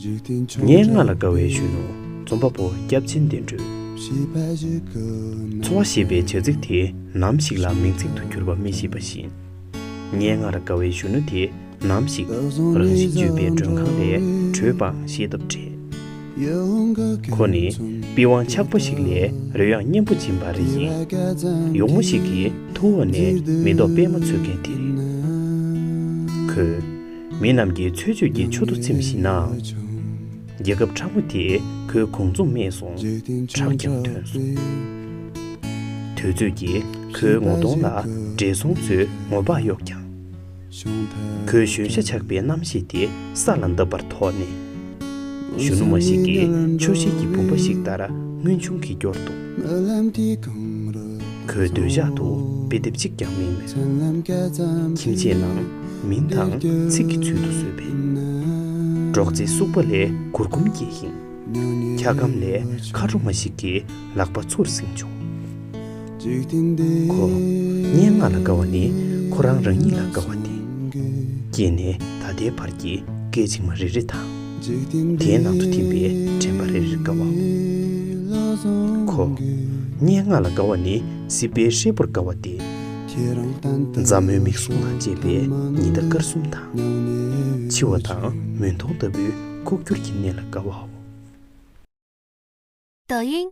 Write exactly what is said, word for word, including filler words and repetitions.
སྙན་ངག་ལ་དགའ་བའི་གཞོན་ནུ། རྩོམ་པ་པོ་སྐྱབས་ཆེན་བདེ་སྒྲོལ། འཚོ་བ་ཞེས་པའི་བྱ་ཚིག་དེ་ནམ་ཞིག་ལ་མིང་ཚིག་ཏུ་གྱུར་པ་མི་ཤེས་པ་བཞིན། སྙན་ངག་ལ་དགའ་བའི་གཞོན་ནུ་དེ་ནམ་ཞིག་རང་བཞིན་བརྗོད་པའི་མགྲོན་ཁང་ལས་བྲོས་པའང་ཤེས་སྟོབས་བྲལ། ཁོ་ནི་པི་ཝང་ཆག་པ་ཞིག་ལས་རོལ་དབྱངས་སྙན་པོ་འབྱིན་པ་རེ་ཡིན། གཡོག་མོ་ཞིག་གི་ཐུ་བོ་ནས་མེ་ཏོག་པད་མ་འཚོལ་མཁན་དེ་རེད། ཁོས་མི་རྣམས་ཀྱི་འཚོལ་བྱེད་ཀྱི་མཆུ་ཏོ་ཚིམ་བཞིན་ནའང་། རྒྱལ་ཁབ་ཕྲ་མོ་དེས་ཁོའི་གོང་འཛོམས་རྨས་སོང་། ཁྲག་ཀྱང་ཐོན་སོང་། དུས་ཚོད་ཀྱིས་ཁོའི་ངོ་གདོང་ལ་བགྲེས་སོང་ཚོའི་ངོ་འབག་གཡོགས་ཀྱང་། ཁོའི་གཞོན་ཤ་ཆགས་པའི་རྣམ་ཤེས་དེ་ས་ལ་བརྡབས་པར་ཐོགས་ནས། གཞོན་ནུ་མ་ཞིག་གིས་ཆུ་ཤེལ་གྱི་བུམ་པ་ཞིག་ལྟར་མངོན་ཆུང་གིས་སྐྱོར་འདུག་ཁོའི་འདོད་ཆགས་དུ་དཔེ་དེབ་གཅིག་ཀྱང་མེད་མོད། ཁྱིམ་ཆས་ནང་མིང་དང་ཚིག་གི་ཚུལ་དུ་བཟོས་པའི་སྒྲོག་ཙེའི་སུག་པ་ལས་གུར་གུམ་སྐྱེས་ཤིང་། འཁྱག་སྒམ་ལས་མཁའ་འགྲོ་མ་ཞིག་གི་ལག་པ་ཚུར་བསྲིངས་བྱུང་། ཁོ། སྙན་ངག་ལ་དགའ་བ་ནི་ཁོ་རང་རང་ཉིད་ལ་དགའ་བ་སྟེ། སྐྱེས་ནས་ད་ལྟའི་བར་གྱི་སྐད་ཅིག་མ་རེ་རེ་དང་། དེའི་ནང་དུ་ཐིམ་པའི་དྲན་པ་རེ་རེར་དགའ་བའོ། ཁོ། སྙན་ངག་ལ་དགའ་བ་ནི་སྲིད་པའི་ཧྲིལ་པོར་དགའ་བ་སྟེ། མཛའ་མོའི་མིག་ཟུང་དང་བཅས་པའི་ཉི་ཟླ་སྐར་གསུམ་དང་། འཆི་བ་དང་མུན་དོང་ལྟ་བུའི་ལྐོག་གྱུར་གྱི་གནས་ལ་དགའ་བའོ། 抖音